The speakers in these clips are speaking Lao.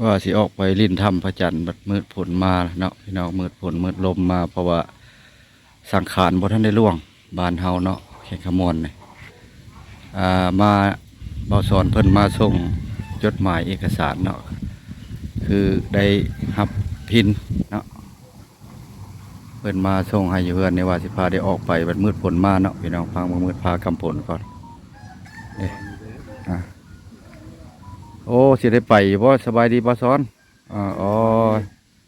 ວ່າຊິອອກໄປຫຼິ້ນຖ້ຳພະຈັນ ບັດມືດຝົນມາເນາະພີ່ນ້ອງ, ມືດຝົນມືດລົມມາ ເພາະວ່າສັງຂານບໍ່ທັນໄດ້ລ່ວງ ບ້ານເຮົາເນາະ ແຂວງຄຳມ່ວນນີ້. ອ່າ ມາ ບ່າວສອນເພິ່ນມາສົ່ງຈົດໝາຍເອກະສານເນາະ ຄືໄດ້ຮັບພິນເນາະ. ເພິ່ນມາສົ່ງໃຫ້ຢູ່ເຮືອນນີ້ ວ່າຊິພາໄດ້ອອກໄປ ບັດມືດຝົນມາເນາະພີ່ນ້ອງ. ຟັງເບິ່ງ ມືດຟ້າກຳຝົນກ່ອນເດ້. ອ່າ ໂອ້ ຊິໄດ້ໄປຢູ່ບໍ່? ສະບາຍດີບ່າວສອນ. ອ່າ ໂອ້ຍ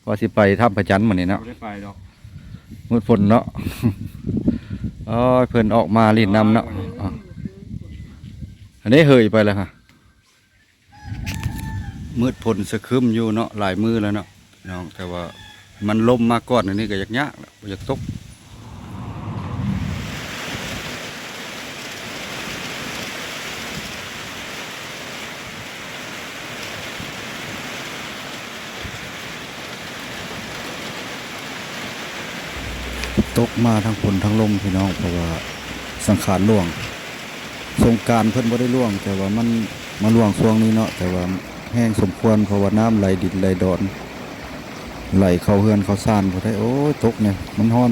ວ່າຊິໄປຖ້ຳພະຈັນມື້ນີ້ເນາະ. ບໍ່ໄດ້ໄປດອກ ມືດຝົນເນາະ. ໂອ້ຍ ເພິ່ນອອກມາຫຼິ້ນນຳເນາະ. ອ່າ ອັນນີ້ເຫີຍໄປແລ້ວຮະ. ມືດຝົນສະຄຶມຢູ່ເນາະ ຫຼາຍມື້ແລ້ວເນາະພີ່ນ້ອງ, ແຕ່ວ່າມັນລົມມາກ່ອນອັນນີ້ກໍຢາກຍາກແລ້ວ ບໍ່ຢາກຕົກ. ຕົກມາທັງຝົນທັງລົມພີ່ນ້ອງ, ເພາະວ່າສັງຂານຫຼວງ. ສົງການເພິ່ນບໍ່ໄດ້ຫຼວງ ແຕ່ວ່າມັນມາຫຼວງຊ່ວງນີ້ເນາະ, ແຕ່ວ່າແຮງສົມຄວນ ເພາະວ່ານ້ຳໄຫຼດິນໄຫຼດອນ ໄຫຼເຂົ້າເຮືອນເຂົ້າຊານພຸ້ນໃດ໋. ໂອ້ຍ ຕົກແນ່ ມັນຮ້ອນ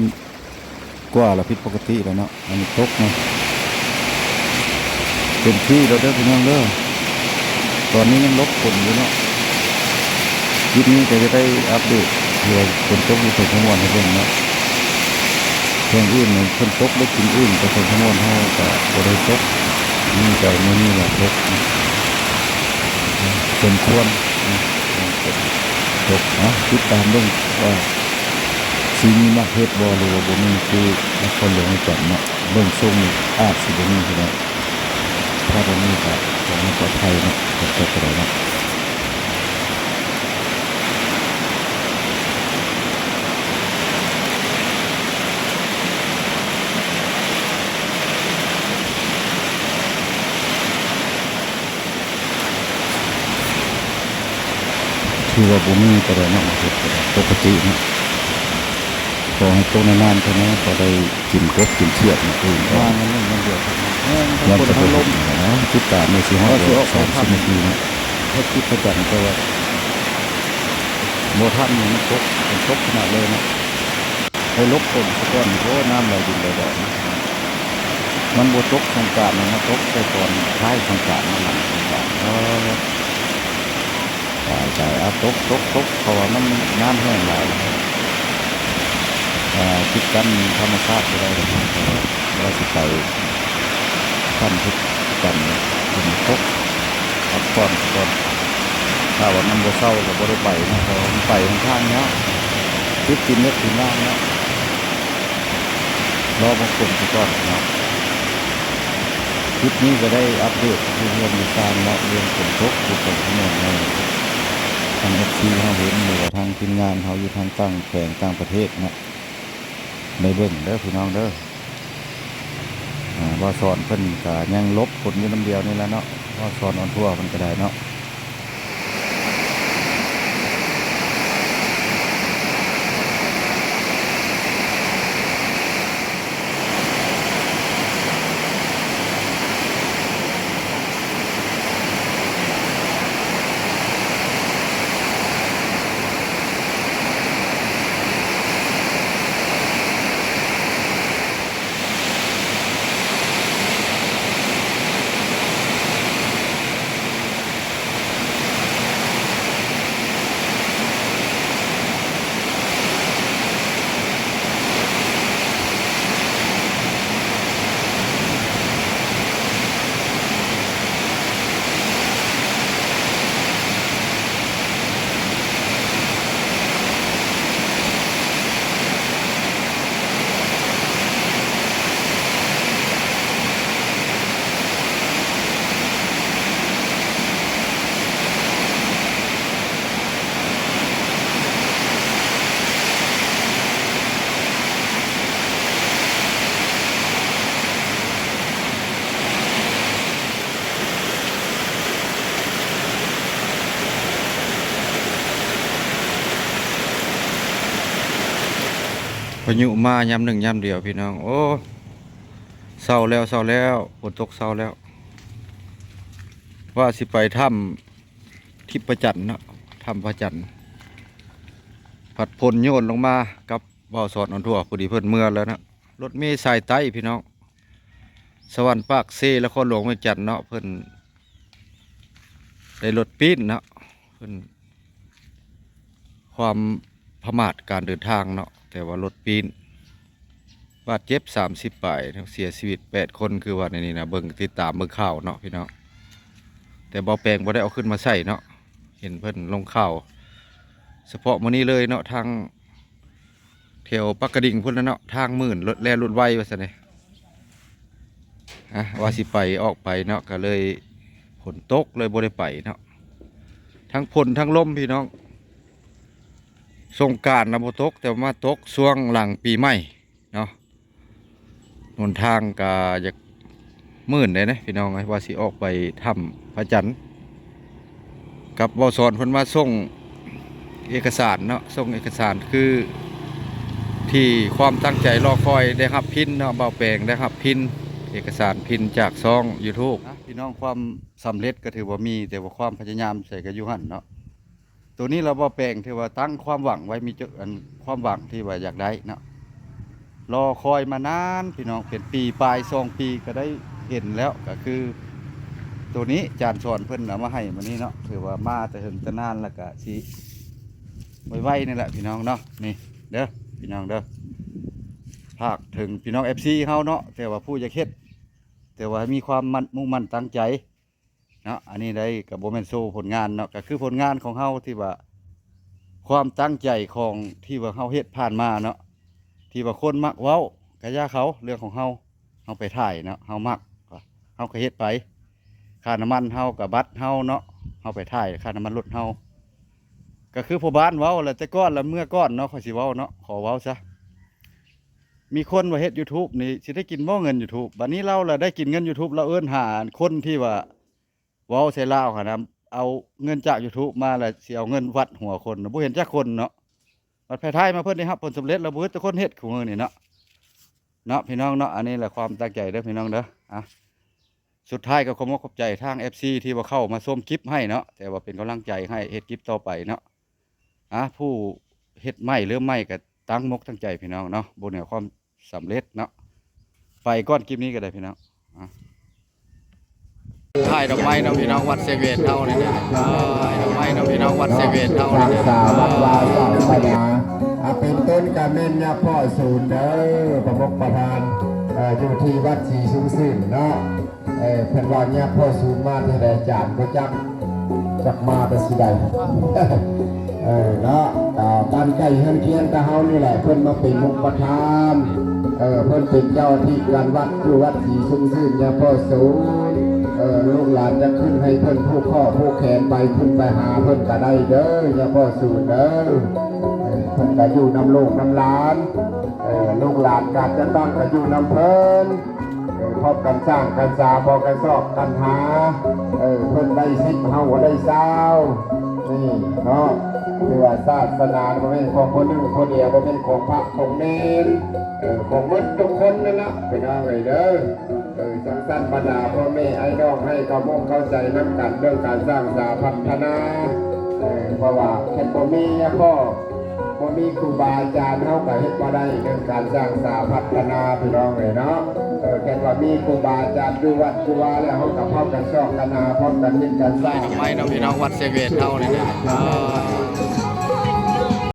ກວ່າລະ ຜິດປົກກະຕິແລ້ວເນາະ. ອັນນີ້ຕົກແນ່ ເຕັມທີ່ແລ້ວເດີພີ່ນ້ອງເດີ. ຕອນນີ້ຍັງຫຼົບຝົນຢູ່ເນາະ. ຄລິບນີ້ກໍຈະໄດ້ອັບເດດເລື່ອງຝົນຕົກຢູ່ແຂວງຄຳມ່ວນໃຫ້ເບິ່ງເນາະ. ແຂວງອື່ນນີ້ເພິ່ນຕົກໄດ້ກິນອື່ນ, ແຕ່ແຂວງຄຳມ່ວນເຮົາກໍບໍ່ໄດ້ຕົກ, ມີແຕ່ມື້ນີ້ລະຕົກສົມຄວນ ຕົກເນາະ. ຕິດຕາມເບິ່ງວ່າຊິມີໝາກເຫັດບໍ່ ຫຼືວ່າບໍ່ມີ ຄືນະຄອນຫຼວງວຽງຈັນເນາະ. ເບິ່ງຊົງນີ້ອາດຊິບໍ່ມີພີ່ນ້ອງ. ຖ້າບໍ່ມີກໍຂໍໃຫ້ປອດໄພເນາະ, ຂອບໃຈກໍໄດ້ເນາະ. ຖືວ່າບໍ່ມີກໍໄດ້ເນາະ, ບໍ່ເຮັດກໍໄດ້ ປົກກະຕິເນາະ. ຂໍໃຫ້ຕົກນານໆເທົ່ານັ້ນ ພໍໄດ້ກິນກົບກິນຂຽດມື້ອື່ນ. ມາຍາມໜຶ່ງຍາມດຽວ ແຮງທັງຝົນທັງລົມ. ຕິດຕາມໄດ້ຊິຮອດສາມສິບນາທີເນາະ. ເຮັດຄລິບປະຈຳ ແຕ່ວ່າບໍ່ທັນ, ມັນຕົກ, ມັນຕົກຂະໜາດເລີຍເນາະ. ໄປຫຼົບຝົນສະກ່ອນ. ໂອ້ ນ້ຳໄຫຼດິນໄຫຼດອນ. ມັນບໍ່ຕົກສົງການນະ, ມາຕົກໃສ່ຕອນທ້າຍສົງການ, ມາຫຼັງສົງການ. ເອີ ຕາຍ, ຕາຍ. ເອົາ ຕົກ, ຕົກ, ຕົກ, ເພາະວ່າມັນ ນ້ຳແຫ້ງຫຼາຍ. ເອີ ປິດກັ້ນທຳມະຊາດບໍ່ໄດ້ດອກເນາະ, ເພາະວ່າ ວ່າຊິໄປ ຂັ້ນເຮັດກັນ ຝົນຕົກ ພັກຜ່ອນກ່ອນ. ຖ້າວ່າມັນບໍ່ເຊົາກໍບໍ່ໄດ້ໄປເນາະ, ເພາະວ່າມັນໄປມັນທາງຍາກ, ຕິດຕີນເຮັດຕີນວ່າງເນາະ. ລໍເບິ່ງຝົນຊະກ່ອນເນາະ. ຄລິບນີ້ກໍໄດ້ອັບເດດຢູ່ເຮືອນຢູ່ຊານເນາະ, ເລື່ອງຝົນຕົກຢູ່ແຂວງຄຳມ່ວນໃນ ທາງເອັຟຊີເຮົາເຫັນ ຫຼືວ່າທາງທີມງານເຮົາຢູ່ທາງຕ່າງແຂວງຕ່າງປະເທດເນາະ ໄດ້ເບິ່ງເດີພີ່ນ້ອງເດີ. ອ່າ ບ່າວສອນເພິ່ນກະຍັງຫຼົບຝົນຢູ່ນຳດຽວນີ້ລະເນາະ, ບ່າວສອນອອນທົວເພິ່ນກະໄດ້ເນາະ. ພາຍຸມາຍາມໜຶ່ງຍາມດຽວ ພີ່ນ້ອງ. ໂອ້ ເຊົາແລ້ວ, ເຊົາແລ້ວ, ຝົນຕົກເຊົາແລ້ວ. ວ່າຊິໄປຖ້ຳທິບພະຈັນເນາະ, ຖ້ຳພະຈັນ ພັດຝົນໂຍນລົງມາກັບບ່າວສອນອອນທົວ ພໍດີເພິ່ນເມືອແລ້ວເນາະ. ລົດເມສາຍໃຕ້ພີ່ນ້ອງ ສະຫວັນປາກເຊ ນະຄອນຫຼວງວຽງຈັນເນາະ ເພິ່ນໄດ້ລົດປີ້ນເນາະ ເພິ່ນ ຄວາມປະໝາດການເດີນທາງເນາະ ແຕ່ວ່າລົດປີ້ນ ບາດເຈັບສາມສິບປາຍ ເນາະ ເສຍຊີວິດແປດຄົນ ຄືວ່າໃນນີ້ນະ ເບິ່ງ ຕິດຕາມເບິ່ງຂ່າວເນາະພີ່ນ້ອງ. ແຕ່ບ່າວແປງບໍ່ໄດ້ເອົາຂຶ້ນມາໃສ່ເນາະ ເຫັນເພິ່ນລົງຂ່າວສະເພາະມື້ນີ້ເລີຍເນາະ ທາງແຖວປາກກະດິງພຸ້ນລະເນາະ ທາງມື່ນ ລົດແລ່ນລົດໄວວ່າຊັ້ນເດ. ອະ ວ່າຊິໄປ ອອກໄປເນາະ ກະເລີຍຝົນຕົກ ເລີຍບໍ່ໄດ້ໄປເນາະ. ທັງຝົນທັງລົມພີ່ນ້ອງ ສົງການນະບໍ່ຕົກ ແຕ່ວ່າມາຕົກຊ່ວງຫຼັງປີໃໝ່ເນາະ. ຫົນທາງກະຢາກມື່ນແດ່ເນາະພີ່ນ້ອງເອີຍ ວ່າຊິອອກໄປຖ້ຳພະຈັນ ກັບບ່າວສອນເພິ່ນມາສົ່ງເອກະສານເນາະ ສົ່ງເອກະສານຄືທີ່ຄວາມຕັ້ງໃຈລໍຄອຍ ໄດ້ຮັບພິນເນາະ ບ່າວແປງໄດ້ຮັບພິນ ເອກະສານພິນຈາກຊ່ອງຢູທູບ. ພີ່ນ້ອງ ຄວາມສຳເລັດກະຖືວ່າມີ ແຕ່ວ່າຄວາມພະຍາຍາມໃສກະຢູ່ຫັ້ນເນາະ. ໂຕນີ້ລະ ບ່າວແປງຖືວ່າຕັ້ງຄວາມຫວັງໄວ້ ມີເຈົ້າ ອັນ ຄວາມຫວັງທີ່ວ່າຢາກໄດ້ເນາະ ລໍຄອຍມານານພີ່ນ້ອງ ເປັນປີປາຍ ສອງປີກະໄດ້ເຫັນແລ້ວ ກະຄືໂຕນີ້ ຈານສອນເພິ່ນເອົາມາໃຫ້ມື້ນີ້ເນາະ ຖືວ່າມາແຕ່ເຫິງແຕ່ນານ ລະກະຊິໄວໆນີ້ແຫຼະພີ່ນ້ອງເນາະ. ນີ້ເດີພີ່ນ້ອງເດີ ຝາກເຖິງພີ່ນ້ອງເອັຟຊີເຮົາເນາະ ແຕ່ວ່າຜູ້ຢາກເຮັດ ແຕ່ວ່າໃຫ້ມີຄວາມໝັ້ນ ມຸ່ງໝັ້ນຕັ້ງໃຈ ເນາະ. ອັນນີ້ໄດ້ກະບໍ່ແມ່ນໂຊຜົນງານເນາະ ກະຄືຜົນງານຂອງເຮົາທີ່ວ່າ ຄວາມຕັ້ງໃຈຂອງທີ່ວ່າເຮົາເຮັດຜ່ານມາເນາະ ທີ່ວ່າຄົນມັກເວົ້າກະຢ່າເຂົາ ເລື່ອງຂອງເຮົາ ເຮົາໄປຖ່າຍເນາະ ເຮົາມັກ ເຮົາກະເຮັດໄປ ຄ່ານ້ຳມັນເຮົາກະບັດເຮົາເນາະ ເຮົາໄປຖ່າຍຄ່ານ້ຳມັນລົດເຮົາ ກະຄືພໍ່ບ້ານເວົ້າແຫຼະ ແຕ່ກ່ອນລະ ເມື່ອກ່ອນເນາະ ຂ້ອຍຊິເວົ້າເນາະ ຂໍເວົ້າຊະ ມີຄົນວ່າເຮັດຢູທູບນີ້ຊິໄດ້ກິນບໍ່ເງິນຢູທູບ ບາດນີ້ລາວລະໄດ້ກິນເງິນຢູທູບ ລາວເອີ້ນຫາຄົນທີ່ວ່າ ເວົ້າໃສ່ລາວຫັ້ນນະ ເອົາເງິນຈາກຢູທູບມາລະຊິເອົາເງິນວັດຫົວຄົນ ບໍ່ເຫັນຈັກຄົນເນາະ. ບັດໃຜຖ່າຍມາເພິ່ນໄດ້ຮັບຜົນສຳເລັດລະ ບໍ່ເຫັນຈັກຄົນເຮັດຄູ່ມື້ນີ້ເນາະ ເນາະພີ່ນ້ອງເນາະ. ອັນນີ້ລະຄວາມຕັ້ງໃຈເດີພີ່ນ້ອງເດີ. ອະ ສຸດທ້າຍກະຂໍຂອບອົກຂອບໃຈທາງເອັຟຊີທີ່ວ່າເຂົ້າມາຊົມຄລິບໃຫ້ເນາະ ແຕ່ວ່າເປັນກຳລັງໃຈໃຫ້ເຮັດຄລິບຕໍ່ໄປເນາະ. ອະ ຜູ້ເຮັດໃໝ່ເລີ່ມໃໝ່ກະຕັ້ງມົກຕັ້ງໃຈພີ່ນ້ອງເນາະ ບໍ່ເໜືອຄວາມ ສຳເລັດເນາະ. ໄປກ່ອນຄລິບນີ້ກະໄດ້ພີ່ນ້ອງ ອະ ຖ່າຍດອກໄມ້ນຳພີ່ນ້ອງວັດເຊເວນເຮົານີ້ເດີ ຖ່າຍດອກໄມ້ນຳພີ່ນ້ອງວັດເຊເວນເຮົານີ້ເດີ ສາວັດວາສາສະໜາ ອາ ເປັນຕົ້ນກະແມ່ນຍາພໍ່ສູນເດີ ປະມຸກປະທານ ເອີ ຢູ່ທີ່ວັດສີຊຸງຊື່ນເນາະ. ເອີ ເພິ່ນວ່າຍາພໍ່ສູນມາແຕ່ໃດ ອາຈານບໍ່ຈັກ ຈັກມາແຕ່ຊິໃດ ເອີ ເນາະ. ກະບ້ານໃກ້ເຮືອນຄຽງກະເຮົານີ້ແຫຼະ ເພິ່ນມາເປັນມຸກປະທານ ເອີ ເພິ່ນເປັນເຈົ້າອາທິການວັດ ຢູ່ວັດສີຊຸງຊື່ນ ຍາພໍ່ສູນ ເອີ ລູກຫຼານຈະຂຶ້ນໃຫ້ເພິ່ນຜູກຂໍ້ຜູກແຂນໄປ ຂຶ້ນໄປຫາເພິ່ນກະໄດ້ເດີ ຍາພໍ່ສູນເດີ. ເອີ ເພິ່ນກະຢູ່ນຳລູກນຳຫຼານ ເອີ ລູກຫຼານກະຈະຕ້ອງກະຢູ່ນຳເພິ່ນ ເອີ ພ້ອມກັນສ້າງກັນສາ ພໍກັນຊອກກັນຫາ ເອີ ເພິ່ນໄດ້ສິບ ເຮົາກະໄດ້ຊາວ ນີ້ເນາະ. ຄືວ່າສາສະໜາບໍ່ແມ່ນຂອງຜູ້ໜຶ່ງຜູ້ດຽວ ບໍ່ແມ່ນຂອງພະຂອງເນນ ເອີ ຂອງໝົດທຸກຄົນນັ້ນລະ ພີ່ນ້ອງເອີຍເດີ. ເອີ ຈັ່ງຊັ້ນບັນດາພໍ່ແມ່ອ້າຍນ້ອງໃຫ້ເຂົ້າອົກເຂົ້າໃຈນຳກັນເລື່ອງການສ້າງສາພັດທະນາ ເອີ ເພາະວ່າຄັນບໍ່ມີຍາພໍ່ ບໍ່ມີຄູບາອາຈານ ເຮົາກະເຮັດບໍ່ໄດ້ເລື່ອງການສ້າງສາພັດທະນາ ພີ່ນ້ອງເອີຍເນາະ. ເອີ ຄັນວ່າມີຄູບາອາຈານຢູ່ວັດຢູ່ວາແລ້ວ ເຮົາກະພ້ອມກັນຊອກກັນຫາ ພ້ອມກັນເຮັດກັນສ້າງ ໄມ້ນຳພີ່ນ້ອງວັດເຊເວນເຮົານີ້ເດີ.